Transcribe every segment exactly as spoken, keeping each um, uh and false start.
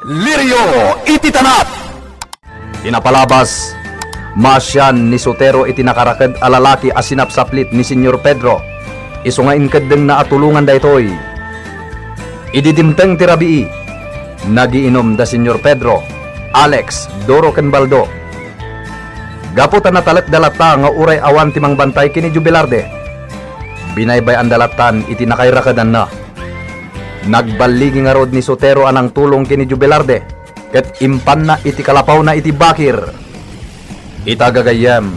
Lirio iti tanap! Ti napalabas, maasian ni Sotero iti nakaraked a lalaki a sinapsaplit ni Señor Pedro. Isu nga inkeddengna a tulongan daytoy. Idi dimteng ti rabii, nagiinom da Señor Pedro, Alex, Doro ken Baldo. Gapu ta natalekda latta nga uray awan ti mangbantay ken ni Jubilarde, binaybay-anda lattan iti nakairakedanna. Nagballigi ngarud ni Sotero a nangtulong ken ni Jubilarde ket impanna iti kalapawna iti bakir. Ita gagayyem,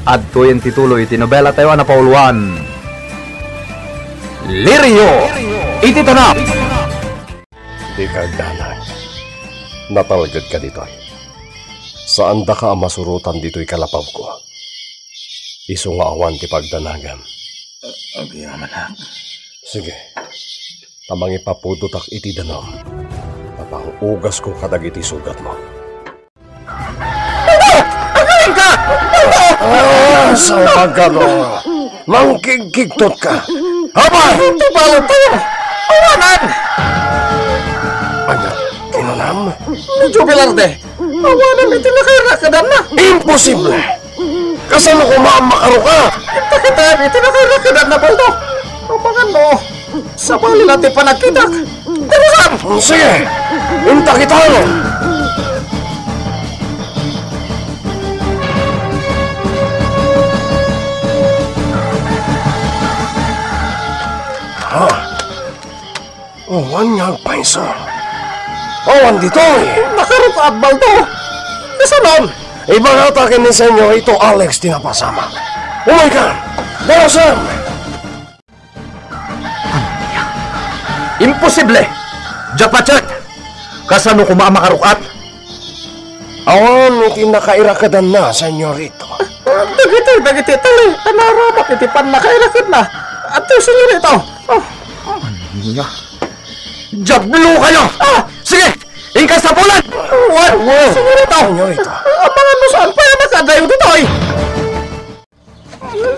adtoyen ti tuloy ti nobela tayo a napauluan, Lirio iti Tanap. Dika agdanag. Natalgedka ditoy. Saandaka a masurotan ditoy kalapawko. Isu nga awan ti pagdanagam. Agyamanak. Sige. Ta mangipapudotak iti danum. Ta pangugasko kadagiti sugatmo. Agayka! Ah, salbagado! Mangkigkigtot ka! Apay! Tubalo tayo! Awanan! Anya, kinunam? Ni Jubilarde, awanan iti nakairakedanna. Imposible! Kasano koma a makarukat? Inta kitaen iti nakairakedanna, Baldo. Amangan no, sabali la ti panagkitak. Dagusan! Sige! Inta kitaen! Ha? Awan nga agpayso. Awan ditoy. Nakarukat, Baldo. Kasanon? Ibagata ken ni Senyorito Alex ti napasamak. Umayka! Dagusan! Imposible! Diak patiek! Kasano koma a makarukat? Awan iti nakairakedanna, Senyorito. Dagiti, dagiti tali a naaramak iti pannakairakedna. Adtoy, Senyorito. Ah. Ania? Diablo kayo! Ah! Sige! Inka sapulan! Wen, Senyorito! Senyorito! Amangan no saan pay a makadayo ditoy!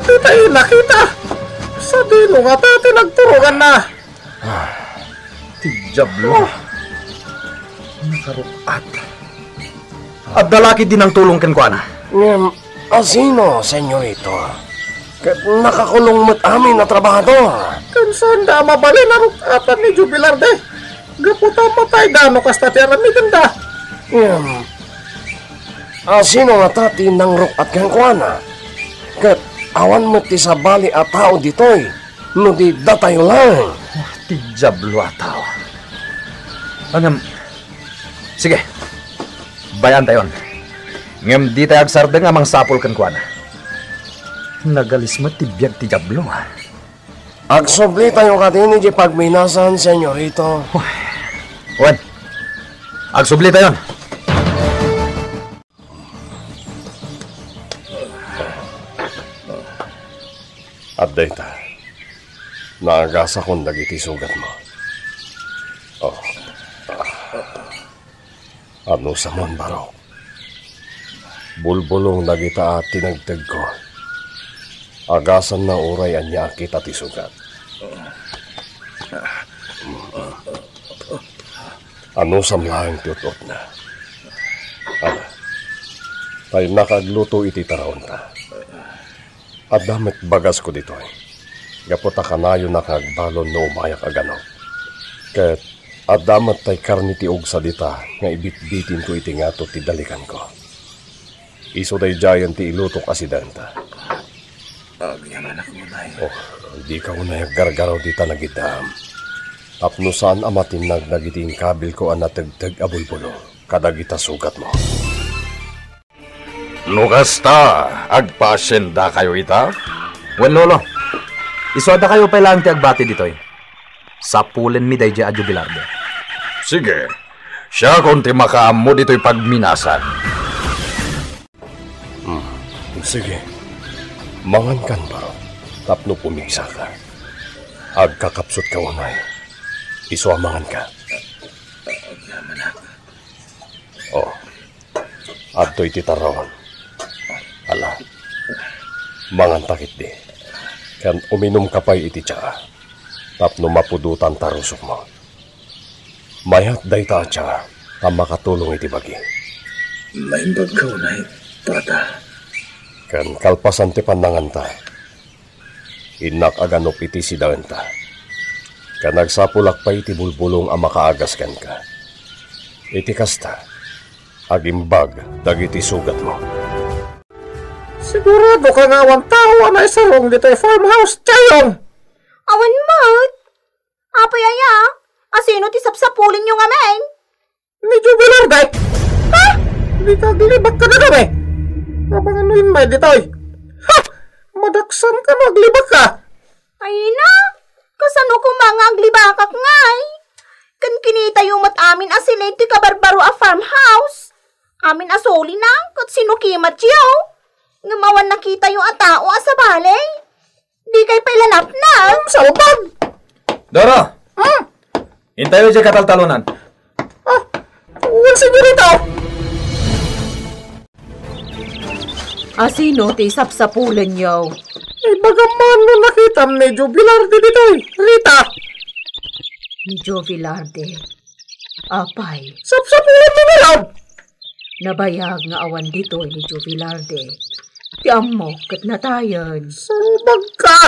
Dita nakita. Sadino ngata ti nagturonganna? Ah, ti Diablo. Nakarukat. Adda la ketdi nangtulong kenkuana. Ngem, asino, Senyorito? Ket nakakulong met amin a trabahador. Ken saanda a mabalin a ruk-atan ni Jubilarde. Gapu ta matayda no kasta ti aramidenda. Ngem, asino ngata ti nangruk-at kenkuana? Ket awan met ti sabali a tao ditoy, no di datayo laeng. Oh, ti Diablo a tao. Ngem, sige, bay-antayon. Ngem ditay agsardeng a mangsapul kenkuana. Nagalis met ti biag ti Diablo. Agsublitayo kadin iti pagminasan, Senyorito. Wen, agsublitayon. Adda ita. Naagasakon dagiti sugatmo. Oh. Anusamon, Barok? Bulbulong dagita a tinegtegko. Agasanna uray ania a kita ti sugat. Anusam laeng ti ut-utna. Ala, ta innaka agluto iti taraonta. Adda met bagasko ditoy. Gapu ta kanayonak nga agbalon no umayak a ganok. Ket adda met tay karne ti ugsa dita nga ibitbitinko iti ngato ti dalikanko. Isu daydiayen ti ilutok a sidenta. Agyamanak unay. Oh, dika unay aggargaraw dita nagiddaam. Tapno saan a matinnag dagiti inkabilko a nategteg a bulbulong kadagita sugatmo. No kasta, agpaasiendakayo ita? Wen, Lolo. Isu a dakayo pay laeng ti agbati ditoy. Sapulenmi daydiay a Jubilarde. Sige. Siakon ti makaammo ditoy pagminasan. Hmm. Sige. Mangankan, Barok, tapno pumigsaka. Agkakapsutka unay. Isu a manganka. Oh. Adtoy ti tarraon. Ala, manganta ketdi. Ken uminumka pay iti tsaa tapno mapudotan ta rusokmo. Mayat dayta a tsaa. a makatulong iti bagi. Maimbagka unay, Prada. Ken kalpasan ti pannanganta, innak aganup iti sidaenta. Ken agsapulak pay iti bulbulong a makaagas kenka. Iti kasta, agimbag dagiti sugatmo. Sigurado ka nga awan tao a naisarong ditoy farmhouse, Chayong? Awan met. Apay aya? Asino ti sapsapulenyo ngamin? Ni Joe Velarde. Ha? Dika aglibak kadagami. Amangan no immay ditoy. Ha? Madaksan ka no aglibak ka. Ay na, kasano koma nga aglibakak ngay? Ken kinitayo met amin a silid ti kabarbaro a farmhouse. Amin a sulina ket sinukimatyo. Ngem awan nakitayo a tao a sabali. Dikay pay la napna. Salbag! Doro! Hmm? Intayo diay kataltalonan. Ah, wen, senyorita! Asino ti sapsapulenyo? Ibagam man no nakitam ni Joe Velarde ditoy, Rita. Ni Joe Velarde? Apay? Sapsapulenmi ngarud! Nabayag nga awan ditoy ni Joe Velarde. Ti ammok ket natayen. Salbag ka!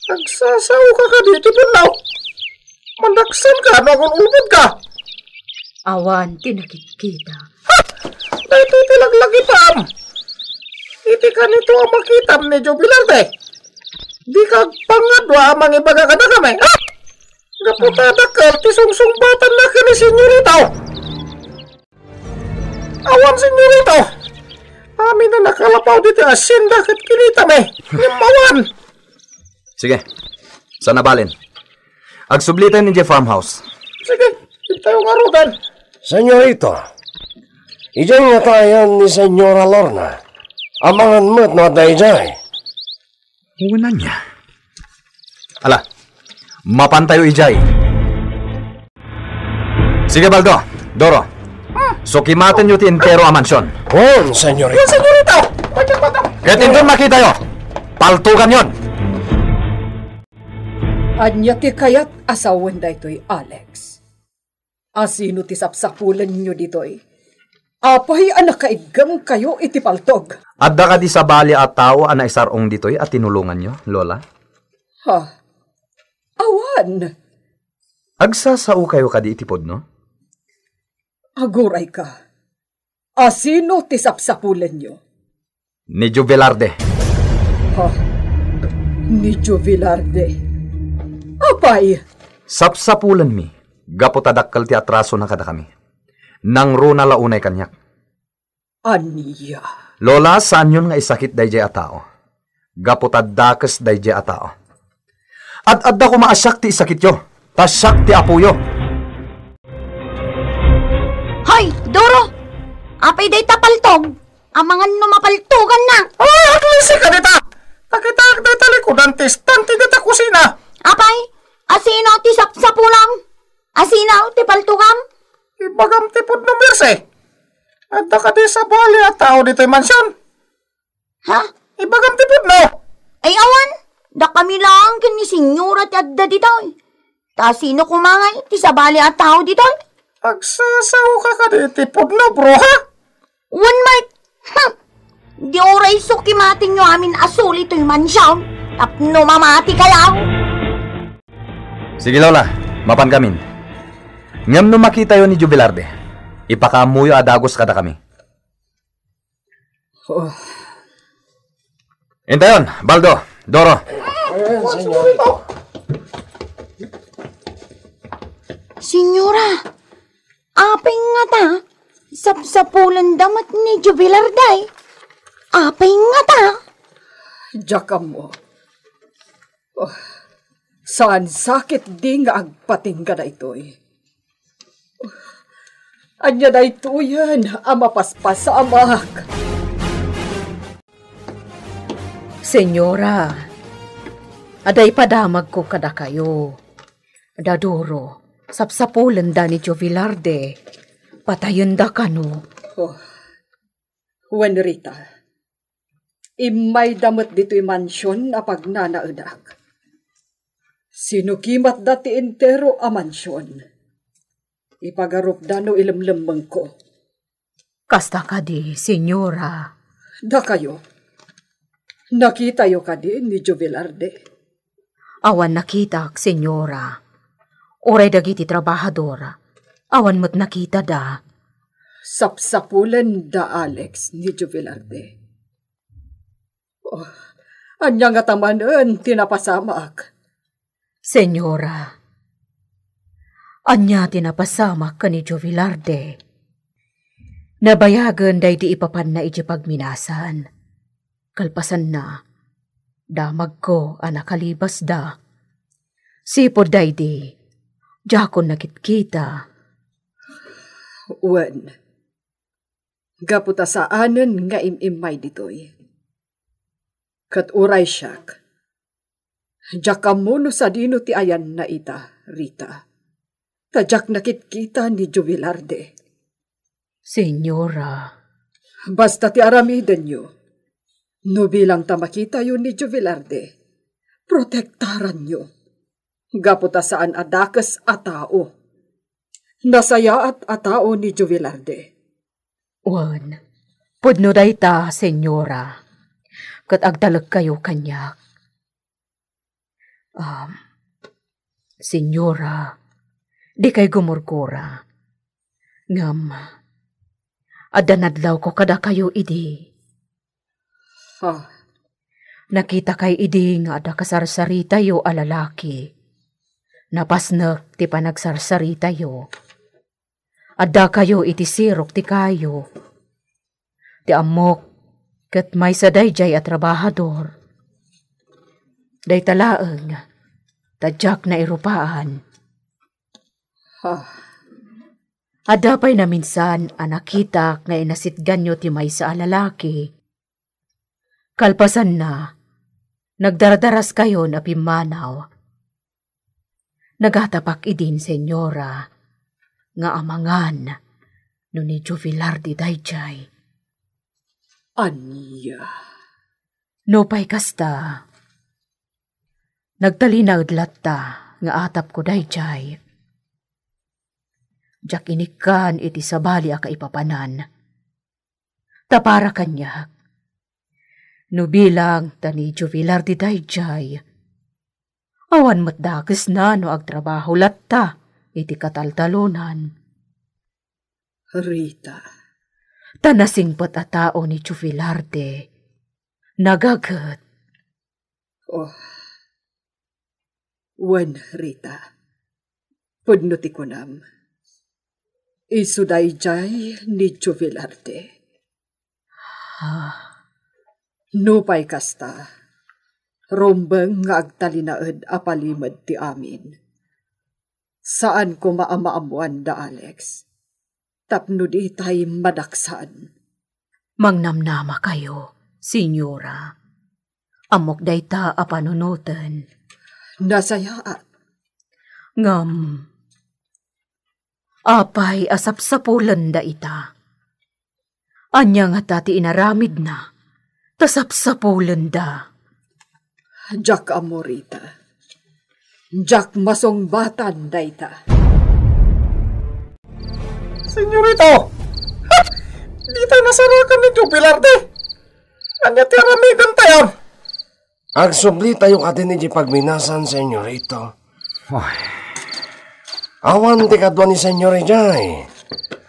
Agsasaoka kadi iti pudno? Madaksan ka no agul-ulbod ka? Awan ti nakitkita. Ha! Daytoy ti laglagitam. Iti kanito a makitam ni Joe Velarde, dika agpangadua a mangibaga kadakami. Ha! Gapu ta dakkel ti sungsungbatanna ken ni Senyorito. Awan, Senyorito. Amin a nakalapaw ditoy asienda ket kinitami. Ngem awan. Sige. Saan a balin? Agsublitayo idiay farmhouse. Sige, intayo ngaruden. Senyorito, idiay ngatayen ni Senyora Lorna. Amangan met no adda idiay. Wen ania? Ala, mapantayo idiay. Sige, Baldo, Doro. Sukimatenyo ti entero a mansion. Wen, senyorita. Wen, senyorita. Ket inton makitayo, paltuganyon. Ania ti kayat a sawen daytoy, Alex? Asino ti sapsapulenyo ditoy? Apay a nakaiggemkayo iti paltog? Adda kadi sabali a tao a naisar-ong ditoy a tinulonganyo, Lola? Ha? Awan. Agsasaokayo kadi iti pudno? Agurayka. Asino ti sapsapulenyo? Ni Joe Velarde. Ha? Ni Joe Velarde? Apay? Sapsapulenmi, gapu ta dakkel ti atrasona kadakami. Nangruna la unay kaniak. Ania? Lola, saanyon nga isakit daydiay a tao. Gapu ta dakes daydiay a tao. Ad-adda koma a siak ti isakityo, ta siak ti apoyo. Hoy, Doro! Apay dayta paltog? Amangan no mapaltugannak! Ay, aglisi ka dita! Nakitaak dayta likudan ti estante dita kusina. Apay, asino ti sapsapulam? Asino ti paltugam? Ibagam ti pudno, Mercy. Adda kadi sabali a tao ditoy mansion? Ha? Ibagam ti pudno. Ay, awan. Dakami laeng ken ni Senyora ti adda ditoy. Ta sino koma ngay ti sabali a tao ditoy? Agsasaoka kadi iti pudno, bro, ha? Wen met. Hmm. Di uray sukimatenyo amin a suli toy mansion tapno mamatikayo. Sige, Lola, mapankamin. Ngem no makitayo ni Joe Velarde, ipakaammoyo a dagus kadakami. Oh. Intayon, Baldo, Doro. Ayan, senyorito. Senyora, apay ngata? Sapsapulenda met ni Joe Velarde. Apay ngata? Diak ammo. Oh, saan sakit di nga agpatingga daytoy. Ania daytoyen a mapaspasamak? Senyora, adda ipadamagko kadakayo. Da Doro, sapsapulenda ni Joe Velarde. Patayenda kano. Oh, wen Rita, immayda met ditoy mansion a pagnanaedak. Sinukimatda ti entero a mansion. Ipagarupda no ilemlemmengko. Kasta kadi, Senyora? Dakayo, nakitayo kadi ni Joe Velarde? Awan nakitak, Senyora. Uray dagiti trabahador, awan met nakitada. Sapsapulen da Alex ni Joe Velarde. Oh, ania ngata manen ti napasamak? Senyora, ania ti napasamak ken ni Joe Velarde? Nabayagen daydi ipapanna idiay pagminasan. Kalpasanna, damagko a nakalibasda. Sipud daydi, diakon nakitkita. Wen, gapu ta saanen nga im-immay ditoy. Ket uray siak, diak ammo no sadino ti ayanna ita, Rita. Ta diak nakitkita ni Joe Velarde. Senyora. Basta ti aramidenyo, no bilang ta makitayo ni Joe Velarde, protektaranyo. Gapu ta saan a dakes a tao. Nasayaat a tao ni Joe Velarde. Wen, pudno dayta, Senyora. Ket agtalekkayo kaniak. Um, Senyora, dikay gumurgura. Ngem, adda nadlawko kadakayo idi. Ha? Nakitakay idi nga adda kasarsaritayo a lalaki. Napasnek ti panagsarsaritayo. Addakayo iti sirok ti kayo. Ti ammok, ket maysa daydiay a trabahador. Dayta laeng, ta diak nairupaan. Ha? Adda pay naminsan a nakitak nga inasitganyo ti maysa a lalaki. Kalpasanna, nagdardaraskayon a pimmanaw. Nagatapak idin, Senyora, nga amangan no ni Joe Velarde daydiay. Ania? Nupay kasta, nagtalinaed latta nga atapko daydiay. Diak inikkan iti sabali a kaipapanan. Ta para kaniak, no bilang ta ni Joe Velarde daydiay, awan met dakesna no agtrabaho latta iti kataltalonan. Rita. Ta nasingpet a tao ni Joe Velarde. Nagaget. Oh. Wen, Rita. Pudno ti kunam. Isu daydiay ni Joe Velarde. Ah. Nupay kasta, rumbeng nga agtalinaed a palimed ti amin. Saan koma a maammoan da Alex. Tapno ditay madaksan. Mangnamnamakayo, Senyora. Ammok dayta a panunoten. Nasayaat. Ngem, apay a sapsapulenda ita? Ania ngata ti inaramidna ta sapsapulenda? Diak ammo, Rita. Diak masungbatan dayta. Senyorito! Ha! Dita nasarakan ni Joe Velarde! Ania ti aramidentayo? Agsublitayo kadin idiay pagminasan, Senyorito. Ay. Awan ti kadua ni Senyor idiay.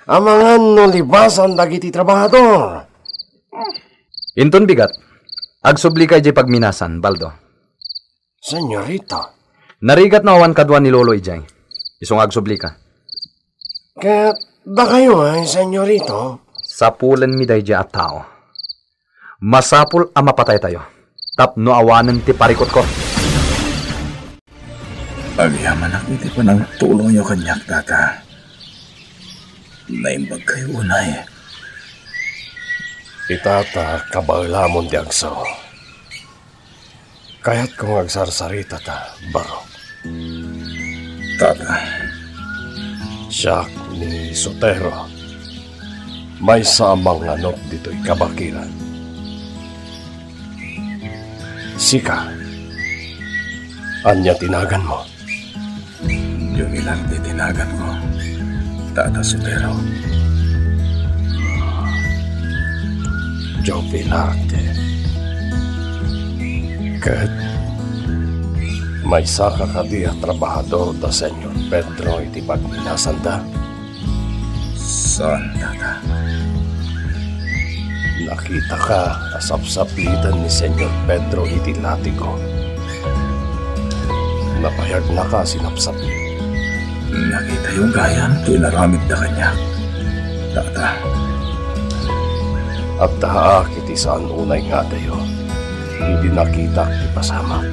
Amangan no libasan dagiti trabahador. Inton bigat, agsublika idiay pagminasan, Baldo. Senyorito. Narigat no awan kadua ni Lolo idiay. Isu nga agsublika. Ket dakayo, ay, Senyorito? Sapulenmi daydiay a tao. Masapul a mapataytayo tapno awanen ti parikutko. Agyamanak iti panangtulongyo kaniak, Tata. Naimbagkayo unay. Itata, kabaelamon ti agsao. Kayatko nga agsarsaritata, Barok. Tata. Siak ni Sotero. Maysa a manganop ditoy kabakiran. Sika, ania ti naganmo? Jubilar ti tinaganko. Tata Sotero. Joe Velarde. Ket maysaka kadi a trabahador da Senyor Pedro iti pagminasanda? Saan, Tata. Nakitaka a sapsapliten ni Senyor Pedro iti latigo. Napayagnaka a sinapsaplit. Nakitayo gayam ti inaramidda kaniak, Tata. Addaak iti saan unay nga adayo idi nakitak ti pasamak.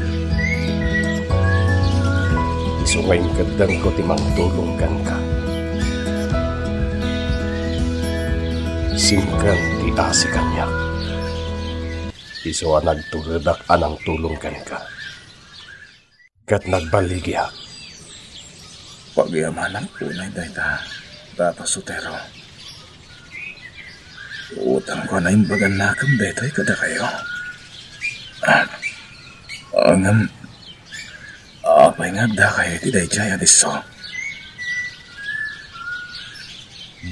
Isu nga inkeddengko ti mangtulong kenka. Singken ti asi kaniak. Isu a nagturedak a nangtulong kenka. Ket nagbaligiak. Pagyamanak unay dayta, Tata Sotero. Utangko a naimbagan nakon daytoy kadakayo. Ah, ngem, apay nga addakayo iti daydiay a disso?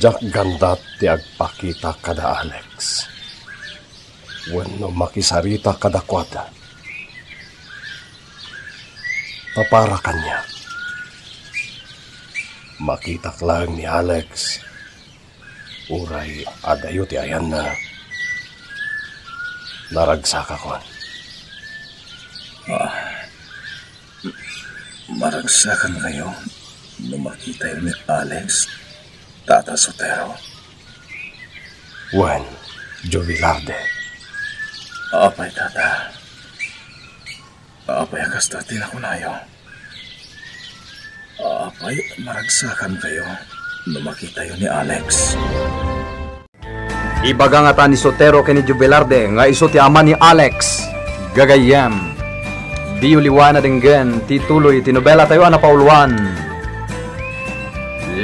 Diak gandat ti agpakita kada Alex. Wenno makisarita kadakuada. Ta para kaniak, makitak laeng ni Alex, uray adayo ti ayanna, naragsakakon. Ah, maragsakankayo no makitayo ni Alex, Tata Sotero? Wen, Joe Velarde. Apay, Tata? Apay a kasta ti nakunayo? Apay a maragsakankayo no makitayo ni Alex? Ibaga ngata ni Sotero ken ni Joe Velarde nga isu ti ama ni Alex. Gagayyem, diyo liwaen a denggen ti tuloy ti nobelatayo a napauluan,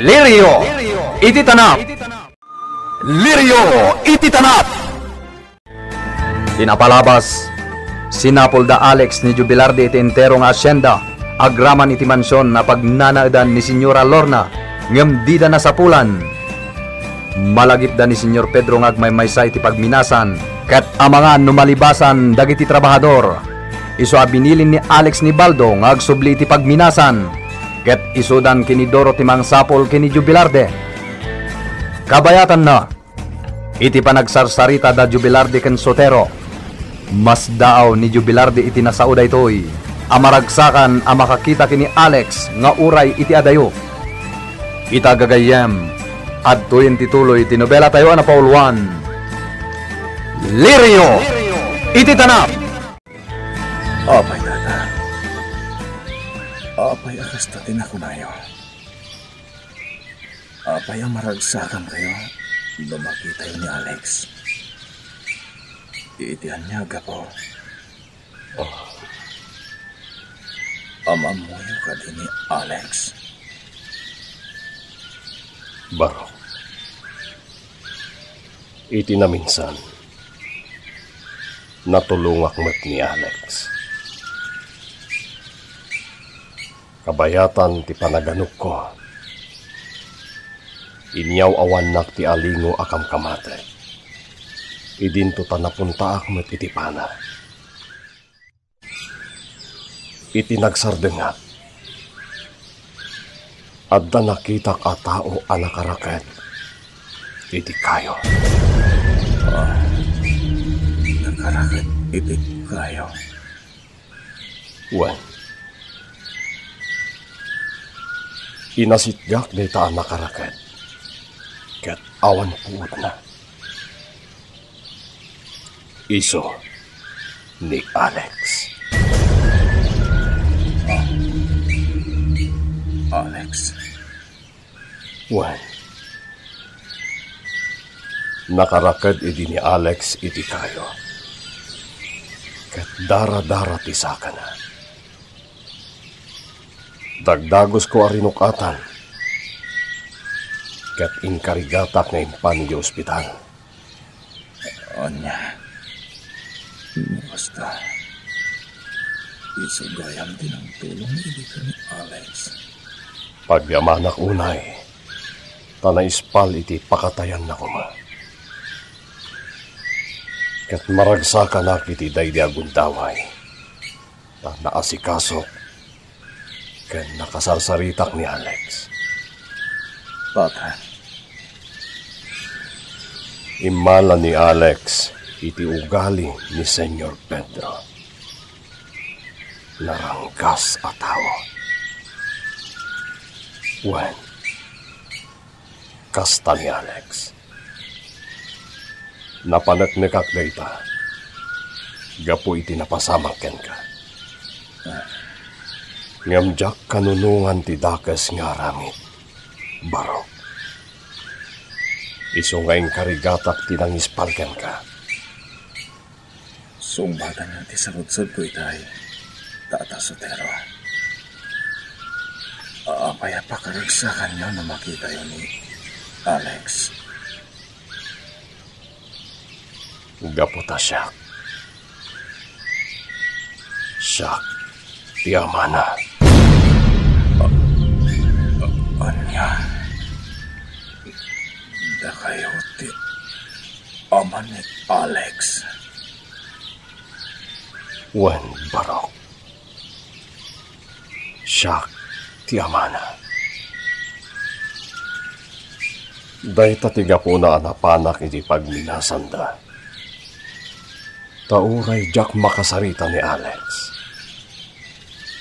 Lirio iti Tanap. Lirio iti Tanap. Ti napalabas, sinapul da Alex ni Joe Velarde iti entero nga asienda agraman iti mansion a pagnanaedan ni Señora Lorna, ngem dida nasapulan. Malagipda ni Señor Pedro nga agmaymaysa iti pagminasan, ket amangan no malibasan dagiti trabahador. Isu a binilin ni Alex ni Baldo nga agsubli iti pagminasan, ket isudan ken ni Doro ti mangsapul ken ni Joe Velarde. Kabayatanna, iti panagsarsarita da Joe Velarde ken Sotero, masdaaw ni Joe Velarde iti nasao daytoy a maragsakan a makakita ken ni Alex nga uray iti adayo. Ita gagayyem, adtoyen ti tuloy ti nobelatayo a napauluan, Lirio iti Tanap. Apay, Tata. Apay a kasta ti nakunayo? Apay a maragsakankayo no makitayo ni Alex? Iti ania a gapu? Oh. Am-ammoyo kadi ni Alex? Barok. Iti naminsan, natulongak met ni Alex. Kabayatan ti panaganokko, inyaw-awannak ti alingo a kamkamate. Idinto ta napuntaak met iti pana. Iti nagsardengak, adda nakitak a tao a nakaraked iti kayo. Ah, nakaraked iti kayo? Wen, inasitgak dayta a nakaraked, ket awan puotna. Isu ni Alex. Ah, Alex. Wen, nakaraked idi ni Alex iti kayo, ket dara-dara ti sakana. Dagdagusko a rinuk-atan, ket inkarigatak nga impan idiay ospital. Ania? No kasta, isu gayam ti nangtulong idi ken ni Alex. Pagyamanak unay, ta naispal iti pakatayanna koma. Ket maragsakanak iti daydi a gundaway, ta naasikasok ken nakasarsaritak ni Alex. Papa. Immala ni Alex iti ugali ni Señor Pedro. Naranggas a tao. Wen, kasta ni Alex. Napaneknekak dayta gapu iti napasamak kenka. Ngem diak kanunongan ti dakes nga aramid, Barok. Isu nga inkarigatak ti nangispal kenka. Sungbatanyo ti saludsodko itay, Tata Sotero. Apay a pakaragsakanyo no makitayo ni Alex? Gapu ta siak. Siak ti amana. Ania? Dakayo ti ama ni Alex? Wen, Barok. Siak ti amana. Dayta ti gapuna a napanak iti pagminasanda. Ta uray diak makasarita ni Alex.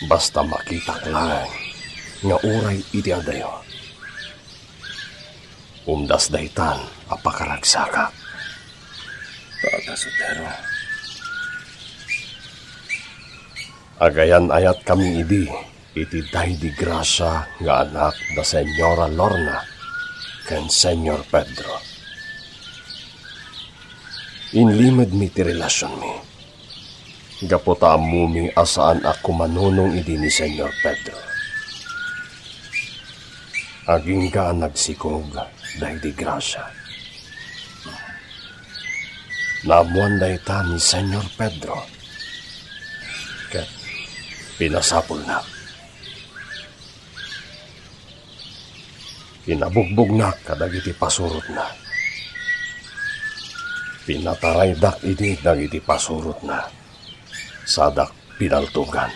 Basta makitak laeng nga uray iti adayo. Umdas daytan a pakaragsakak. Tata Sotero. Agayan-ayatkami idi iti daydi Gracia nga anak da Señora Lorna ken Señor Pedro. Inlimedmi ti relasionmi. Gapu ta ammomi a saan a kumanunong idi ni Señor Pedro. Agingga a nagsikog daydi Gracia. Naammoan dayta ni Señor Pedro. Ket pinasapulna. Pinabugbognak kadagiti pasurotna. Pinataraydak idi dagiti pasurotna. Sadak pinaltogan.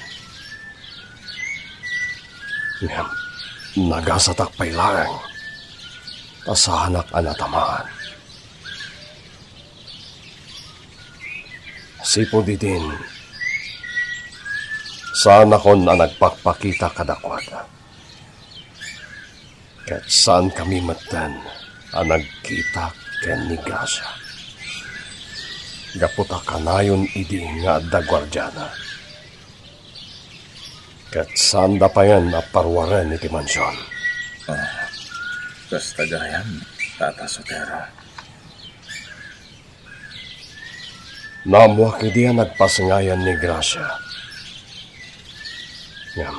Ngem nagasatak pay laeng, ta saanak a natamaan. Sipud idin, saanakon a nagpakpakita kadakuada. Ket saankami metten a nagkita ken ni Gracia. Gapu ta kanayon idi nga adda guardiana. Ket saanda payen a paruaren iti mansion. Ah, kasta gayam, Tata Sotero. Naammoak idi a nagpasngayan ni Gracia. Ngem,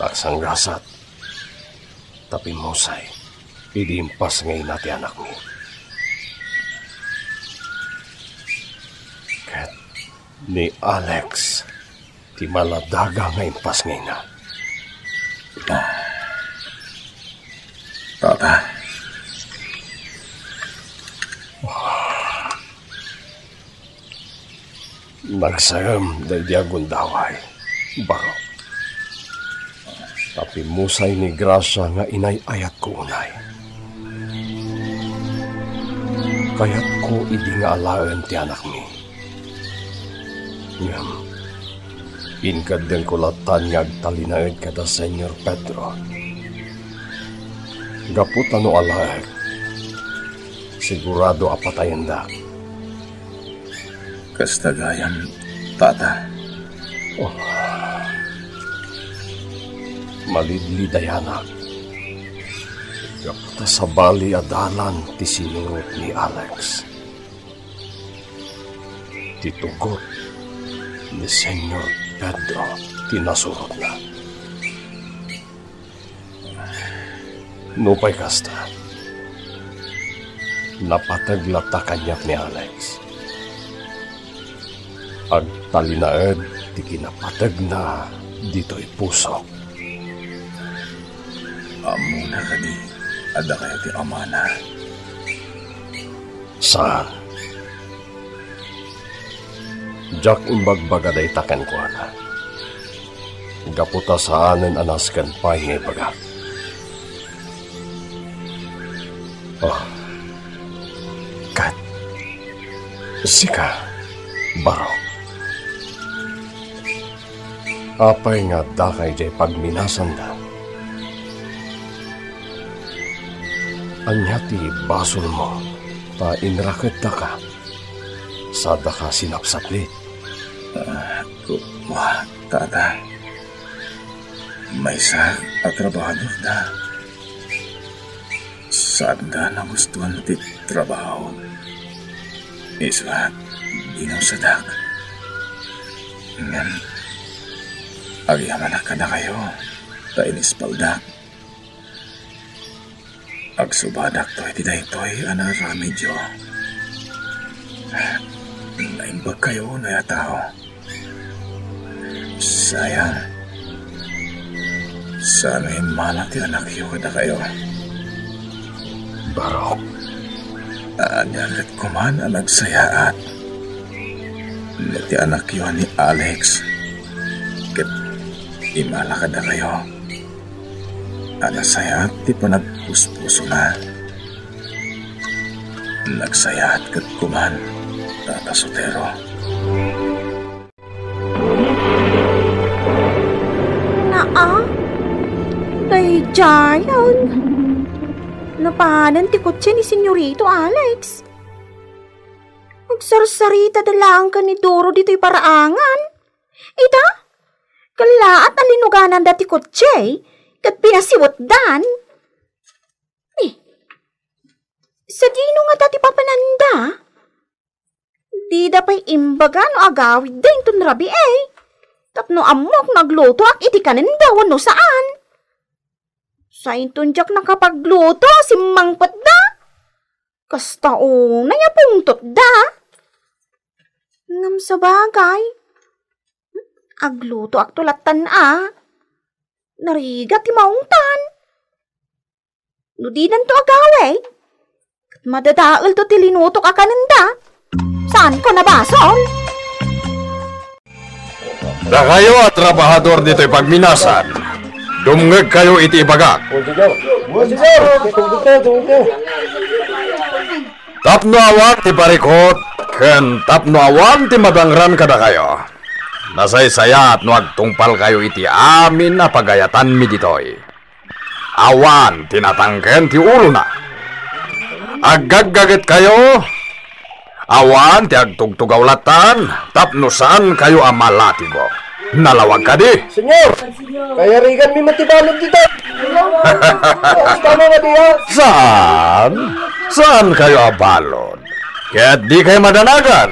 daksanggasat, ta pimmusay idi impasngayna ti anakmi. Ket ni Alex ti maladaga nga impasngayna. Tata. Nagsaem daydi a gundaway, Barok. Ta pimmusay ni Gracia nga inay-ayatko unay. Kayatko idi nga alaen ti anakmi. Ngem, inkeddengko lattan nga agtalinaed kada Señor Pedro. Gapu ta no alaek, sigurado a patayendak. Kasta gayam, Tata. Oh. Malidlidayanak. Gapu ta sabali a dalan ti sinurot ni Alex. Ti tugot ni Señor Pedro ti nasurotna. Nupay kasta, napateg latta kaniak ni Alex. Agtalinaed ti kinapategna ditoy pusok. Ammona kadi, a dakayo ti amana? Saan. Diak imbagbaga dayta kenkuana. Gapu ta saanen a nasken pay nga ibagak. Oh. Ket sika, Barok. Apay nga addaka idiay pagminasanda? Ania ti basolmo ta inrakeddaka? Sadaka sinapsaplit. Ah, ku-, wa, tata. Maysa a trabahador da. Saanda nagustuan ti trabaho. Isu a, inawsadak. Ngem, agyamanak kadakayo, ta inispaldak. Agsubadakto iti daytoy a naaramidyo. Naimbagkayo, nay a tao. Sayang. Saan nga immala ti anakyo kadakayo? Barok. Ania ket koman a nagsayaat no ti anakyo a ni Alex ket immala kadakayo a nasayaat ti panagpuspusona. Nagsayaat ket koman, Tata Sotero. Naa, daydiayen. Napanen ti kotse ni Senyorito Alex. Agsarsarita da laeng ken ni Doro ditoy paraangan. Ita, kellaat a linugananda ti kotse ket pinasiwetdan. Eh, sadino ngata ti papananda? Dida pay imbaga no agawidda inton rabii, tapno ammok no aglutoak iti kanenda wenno saan. Sainton diak nakapagluto, simmangpetda. Kasta unay a pungtotda. Ngem sabagay, aglutoakto lattan a. Narigat ti maungtan. No dinanto agawid, ket madadaelto ti linutok a kanenda. Saanko nabasol? Dakayo a trabahador ditoy pagminasan, dumngegkayo iti ibagak. Tapno awan ti parikut, ken tapno awan ti madangran kadakayo, nasaysayaat no agtungpalkayo iti amin a pagayatanmi ditoy. Awan ti natangken ti ulona. Aggaggagetkayo, awan ti agtugtugaw lattan tapno saankayo a malatigo. Nalawag kadi? Señor, kayariganmi met ti balud dita. Saan? Saankayo a balud. Ket dikay madanagan.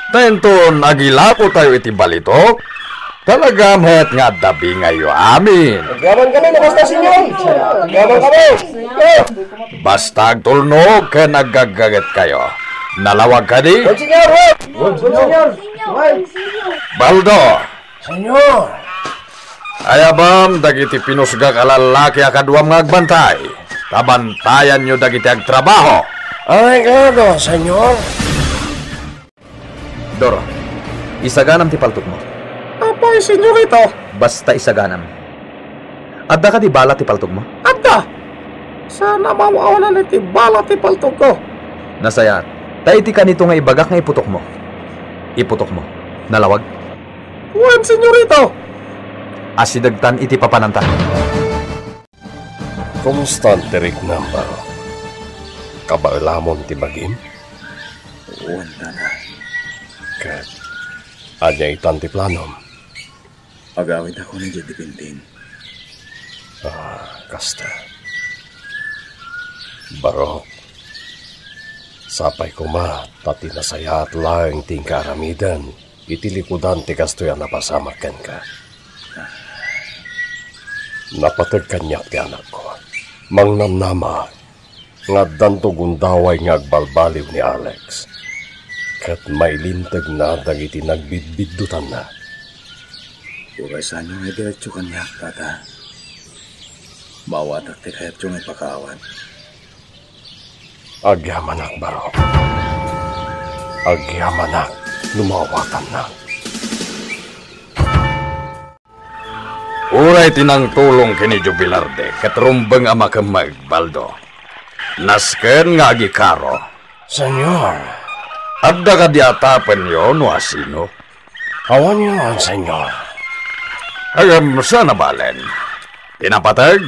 Ta inton agilakotayo iti balitok, talaga met nga adda bingayyo amin. Agyaman kami no kasta, Señor. Agyaman kami. Basta agtulnog ken aggaggagetkayo. Nalawag kadi? Wen, Señor, wen. Wen, Señor. Baldo. Señor. Ayabam dagiti pinusgak a lallaki a kaduam nga agbantay, ta bantayanyo dagiti agtrabaho. Arreglado, Señor. Doro, isaganam ti paltogmo. Apay, Señorito? Basta isaganam. Adda kadi bala ti paltogmo? Adda. Saan a maawnan iti bala ti paltogko. Nasayaat. Ta iti kanito nga ibagak nga iputokmo. Iputokmo. Nalawag? Wen, Señorito. Asidegtan iti papananta. Kumusta ti riknam, Barok? Kabaelamon ti bagim? Wen, Tata. Ket ania itan ti planom? Agawidakon idiay Dipintin. Ah, kasta. Barok, sapay koma ta ti nasayaat laeng ti inka aramiden iti likudan ti kastoy a napasamak kenka. Napateg kaniak ti anakko. Mangnamnama nga addanto gundaway nga agbalbaliw ni Alex, ket mailintegna dagiti nagbidbiddutanna. Uray saanyo nga idiretso kaniak, Tata. Maawatak ti kayatyo nga ipakaawat. Agyamanak, baro. Agyamanak no maawatannak. Uray ti nangtulong ken ni Joe Velarde ket rumbeng a makemmeg, Baldo. Nasken nga agikaro. Señor. Adda kadi atapenyo no asino? Awan ngamin, Señor. Ngem saan a balen. Ti napateg,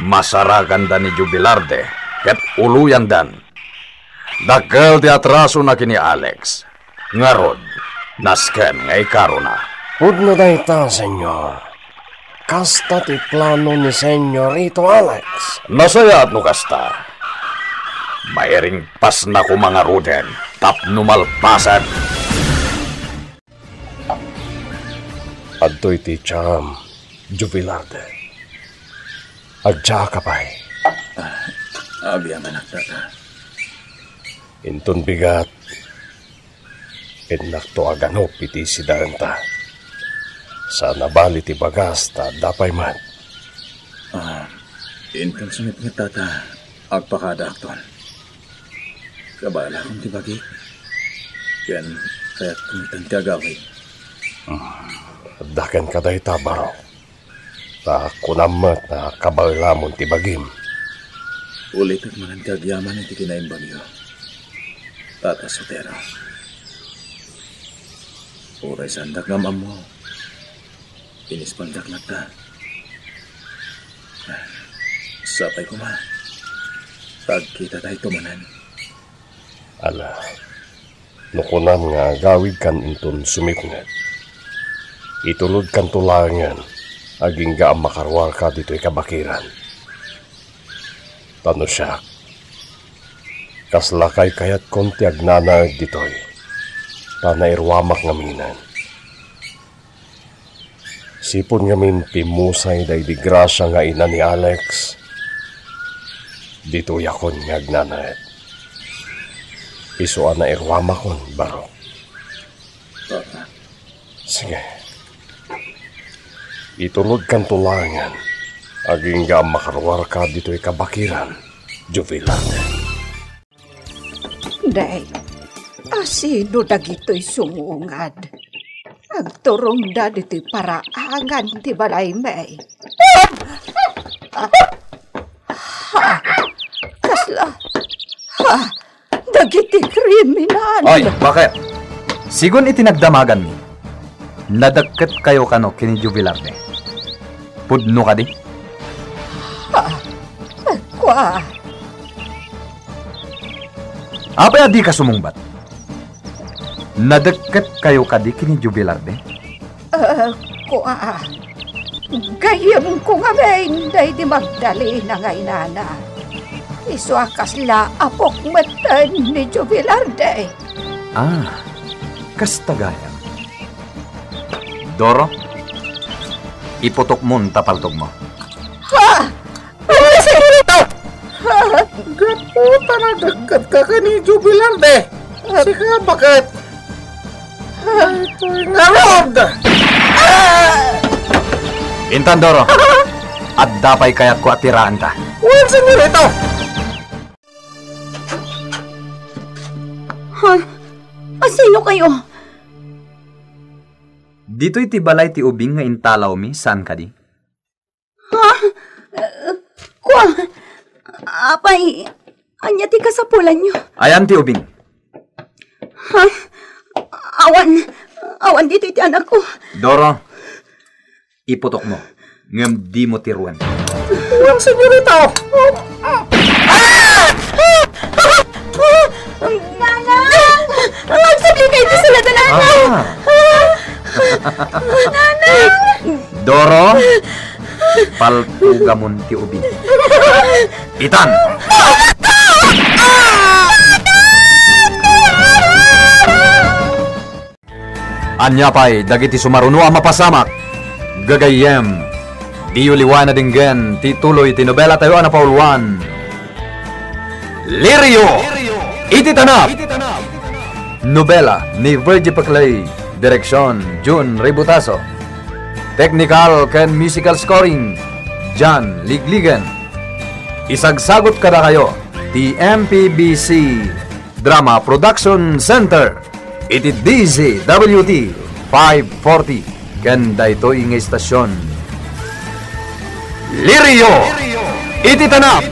masarakanda ni Joe Velarde ket uloyandan. Dakkel ti atrasona ken ni Alex. Ngarud, nasken nga ikarona. Pudno dayta, Señor. Kasta ti plano ni Señorito Alex. Nasayaat no kasta. Mairingpasna koma ngaruden tapno malpasen. Adtoy ti tiam, Joe Velarde. Agtiaka pay. Ah, agyamanak, tata. Inton bigat, innakto aganup iti sidaenta. Saan a bali ti bagas ta adda pay met. Ah, inton sumipnget, tata, agpakadaakton. Kabaelakon ti bagik. Ken kayatko met ti agawid. Hmm, adda kenka dayta, baro. Ta kunam met a kabaelamon ti bagim. Ulitek manen ti agyaman iti kinaimbagyo, Tata Sotero. Uray saandak nga am-ammo, inispandak latta. Sapay koma ta agkitatayto manen. Ala, no kunam nga agawidkan inton sumipnget, itulodkanto laengen agingga a makaruarka ditoy kabakiran. Ta no siak, kasla kaykayatkon ti agnanaed ditoy, ta nairuamak ngaminen. Sipud ngamin pimmusay daydi grasia nga ina ni Alex, ditoyakon nga agnanaed. Isu a nairuamakon, baro. Papa. Sige. Itulodkanto laengen agingga a makaruarka ditoy kabakiran, Joe Velarde. Day, asino dagitoy sumungad? Agturongda ditoy paraangan ti balaymi. Ha? Kasla? Ha? Dagiti kriminal. Oy, bakit? Sigun iti nagdamaganmi, nadekket kayo kano ken ni Joe Velarde? Pudno kadi? Ah, kua. Apay a dika sumungbat? Nadekket kayo kadi ken ni Joe Velarde? Ah, kua. Gayyemko ngamin daydi Magdalena nga inana. Isu a kasla apok metten ni Joe Velarde. Ah, kasta gayam. Doro, iputokmon ta paltogmo. Ha? Gapu ta nadekketka ken ni Joe Velarde. Sika, bakit? Daytoy ngarud! Intan, Doro. Adda pay kayatko a tiraanta. Wen, senyorito! Ha? Asino kayo? Ditoy ti balay ti ubing nga intalawmi, saan kadi? Ha? Eh, kua, apay, ania ti kasapulanyo? Ayan ti ubing. Ha? Awan, awan ditoy ti anakko. Doro, iputokmo, ngem dimo tiruen. Wen, senyorita! Nanang! Agsubli kayo ti sulatan, Nanang! Ah. Nanang! Doro, paltugamon ti ubing. Itan! Ania pay dagiti sumaruno a mapasamak? Gagayyem, diyo liwaen a denggen ti tuloy ti nobelatayo a napauluan, Lirio iti Tanap. Nobela ni Virgie Peclay, direksion Jun Ributaso. Technical ken musical scoring, John Ligligan. Isagsagot kadakayo ti M P B C Drama Production Center iti D Z W T five forty ken daytoy nga istasyon. Lirio iti tanap.